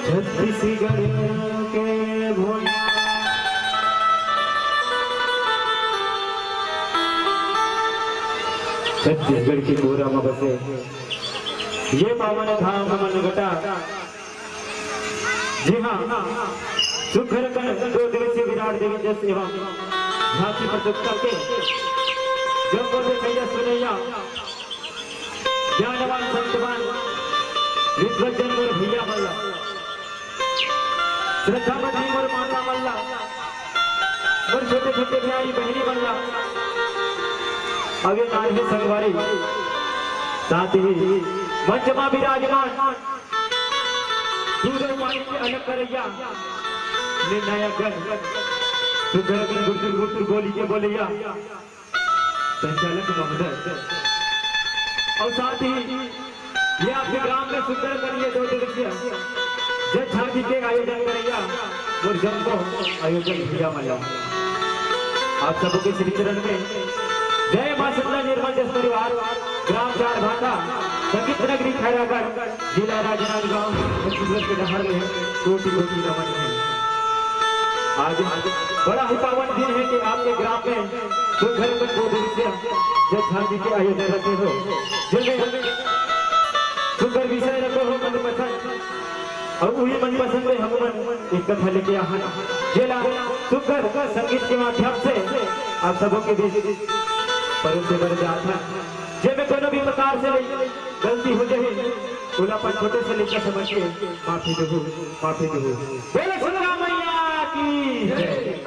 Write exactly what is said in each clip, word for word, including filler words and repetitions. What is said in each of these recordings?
छत्तीसगढ़ के भोला। छत्तीसगढ़ के कोरा म बसे ये पावन धाम हमन गटा। जी हाँ, सुघर कन दो दिवसीय विराट देवी जस एवं झांकी प्रतियोगिता के जम्बो देखैया सुनैया ज्ञानवान संतवान विद्वजन मोर भैया मन ला, श्रद्धा मती मोर माता मन ला, मोर छोटे छोटे प्यारी बहिनी मन ला, अउ ये नान्हे संगवारी साथ ही मंच मा विराजमान दूध अउ पानी के अलग करैया निर्णायक गण, सुघर कन गुरतुर गुरतुर बोली के बोलैया संचालक महोदय अउ साथ ही ये आपके ग्राम में सुघर कन ये दो दिवसीय जस झांकी के आयोजन करैया मोर जम्बो आयोजक भैया मन ला, आप सबो के श्री चरण में जय माँ शीतला निर्मल जस परिवार, ग्राम चार भाटा, संगीत नगरी खैरागढ़, जिला राजनांदगांव, छत्तीसगढ़ के डहर में कोटि कोटि नमन है। आज बड़ा ही पावन दिन है कि आपके ग्राम में सुघर कन दो दिवसीय जस झांकी के आयोजन रखे हो, जिसमें सुघर विषय रखे हो मनपसंद अउ उही मनपसंद में हमन एक कथा लेके आहन, जेला सुघर संगीत के माध्यम से आप सबो के बीच परोसे बर जात हन। जेमे कोनो भी प्रकार से गलती हो जाही, ओला अपन छोटे से लइका समझ के माफी देहू, माफी देहू। बोले सुघर मैया की जय।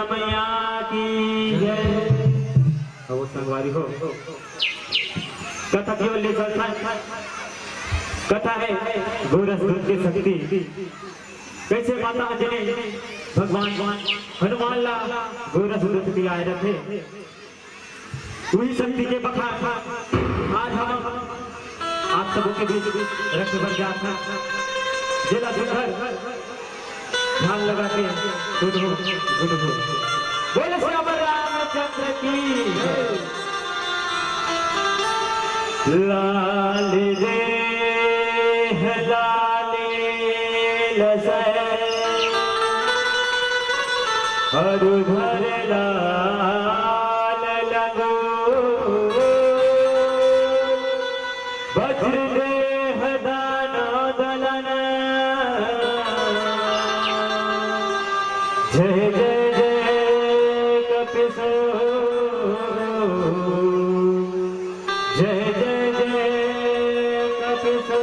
मैया की जय। अब वो संगवारी हो, कथा केवल ले चलथन। कथा है गोरस दूत के शक्ति। कैसे माता अंजनी भगवान हनुमान ला गोरस दूत पिलाए रथे। वही शक्ति के बखान आज हम आप सबों के बीच रखे बर जात हन। जेला सुंदर ध्यान लगा के गुनगुन, गुनगुन। बोले श्याम रामचंद्र की जय। लाल रे लाल लसै अरु घर लाल लंगोर। वज्र देह दानव दलन। जय जय जय कपिसो। जय जय जय कपिसो।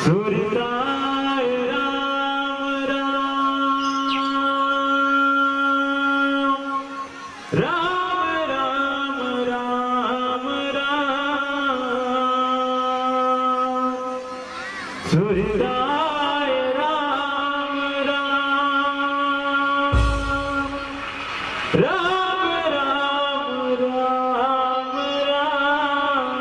सुरताय राम राम। राम राम राम राम। सुरताय राम राम। राम राम राम राम।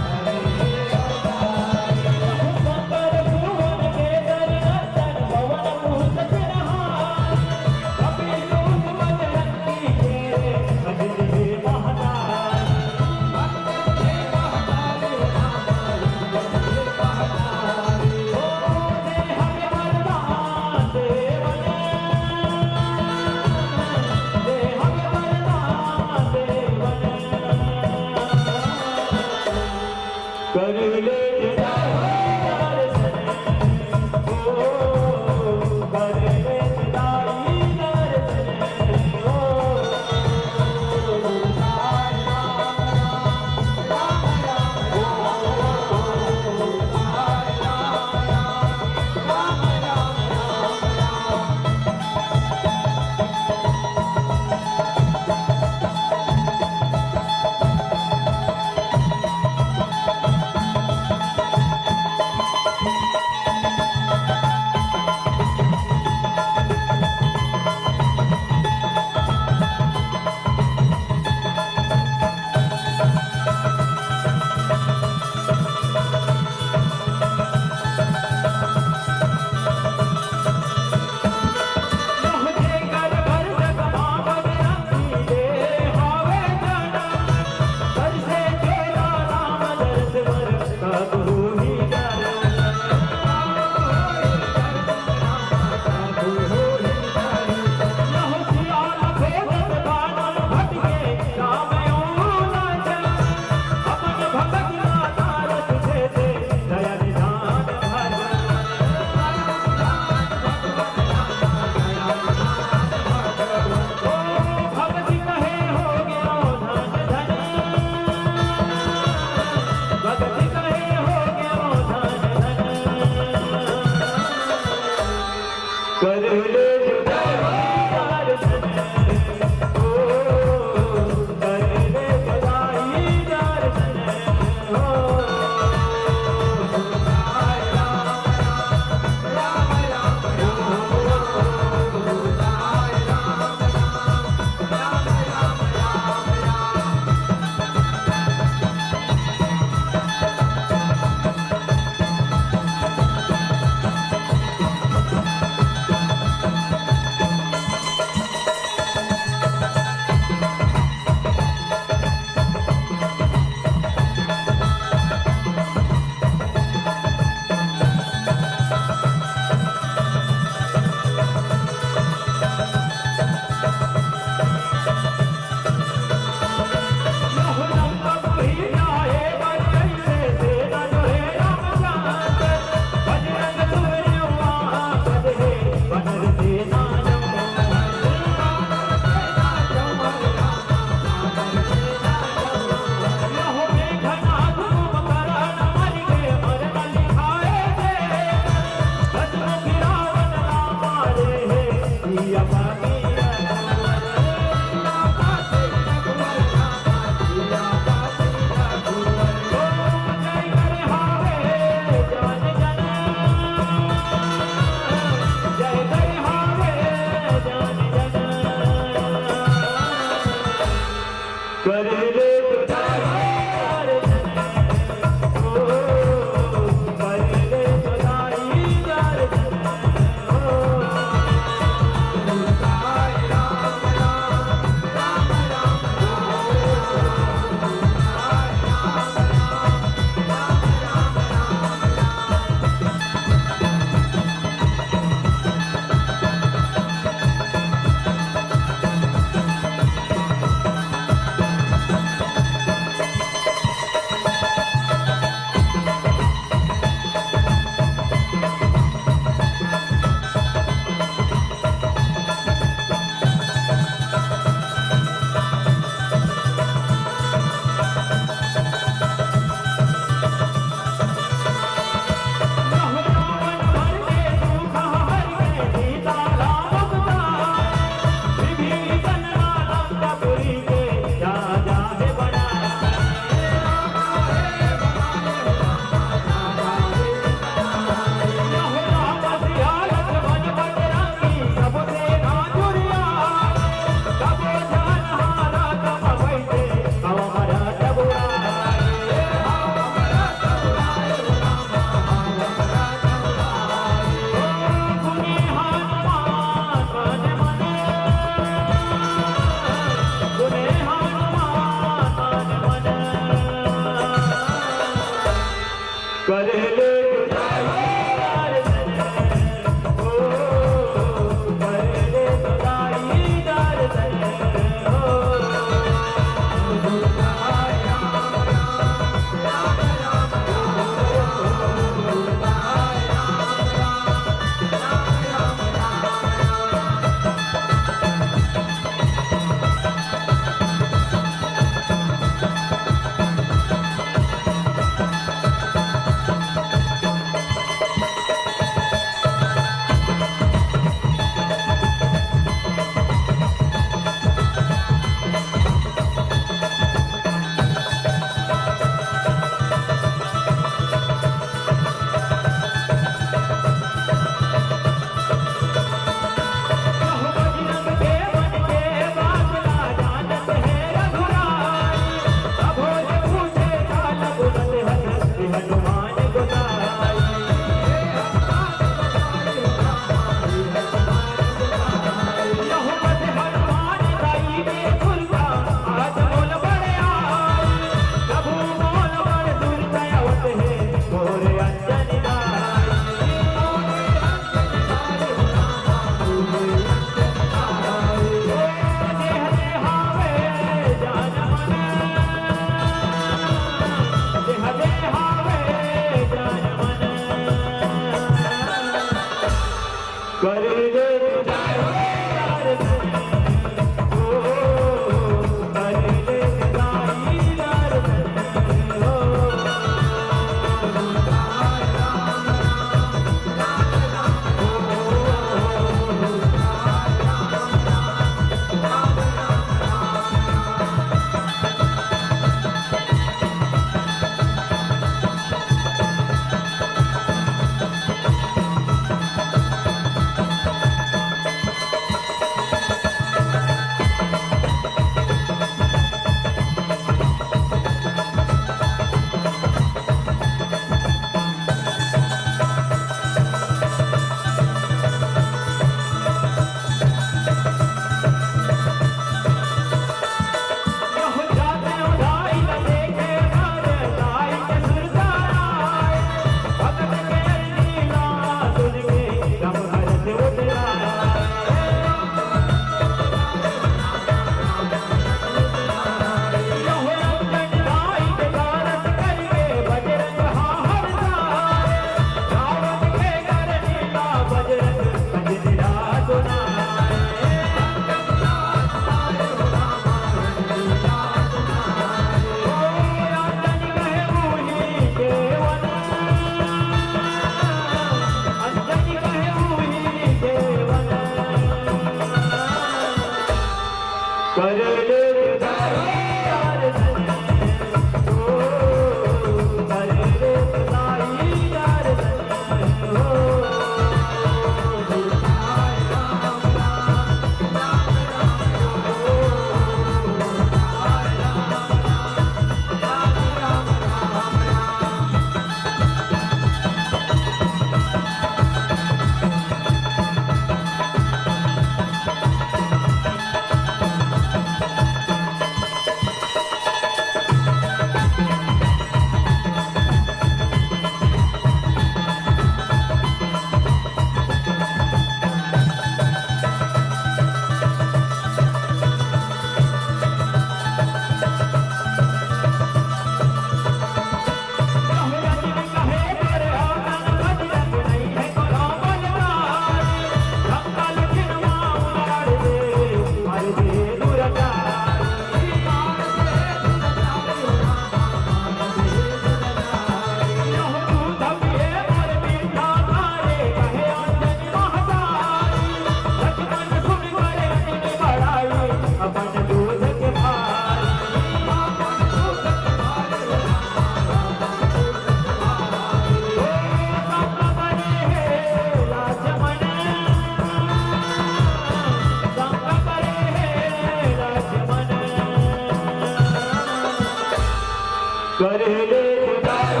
कर ले जुदाई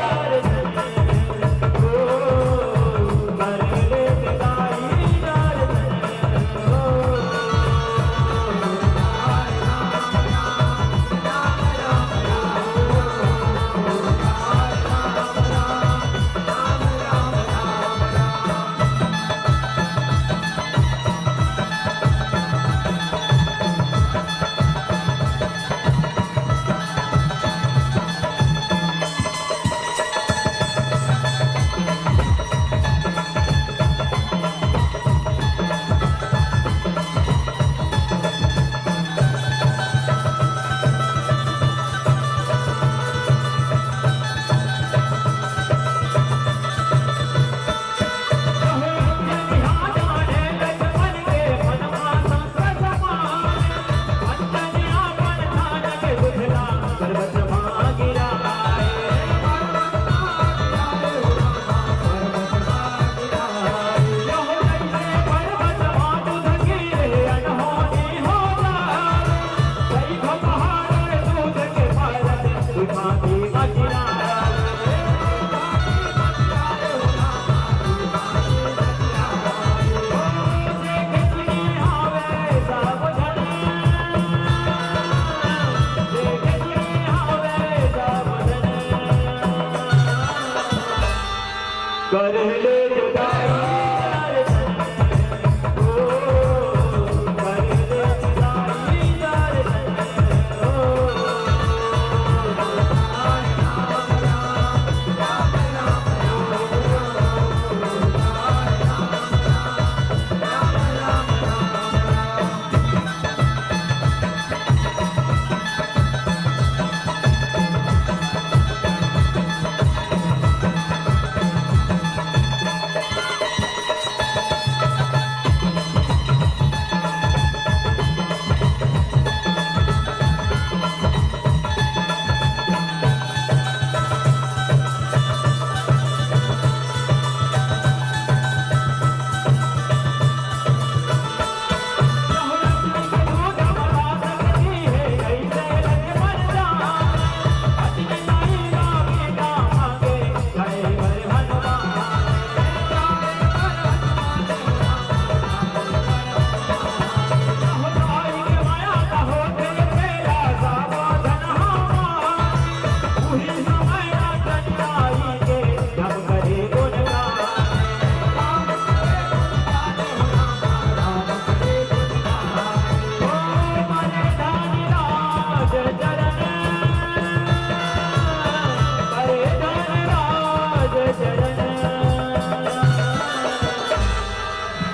दर्द, ओ, कर ले जुदाई दर्द, ओ।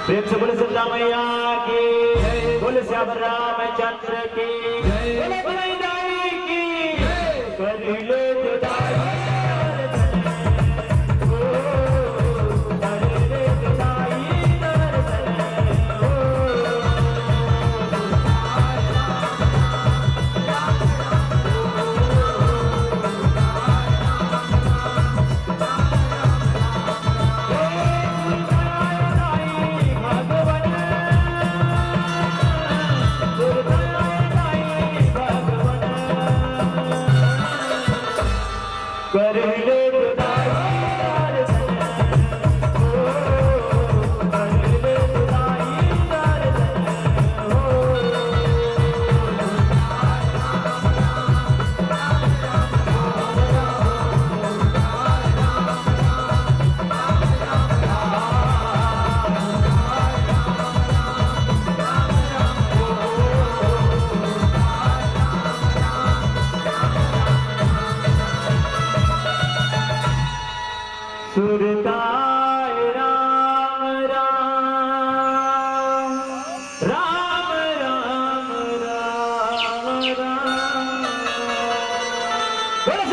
प्रेम से बोले सीता मैया की, बोले श्याम रामचंद्र की, बोले बलदाई की। कर ले जुदाई दर्द, ओ, कर ले जुदाई दर्द, ओ। सुरताय राम राम, राम राम, राम राम। बोलो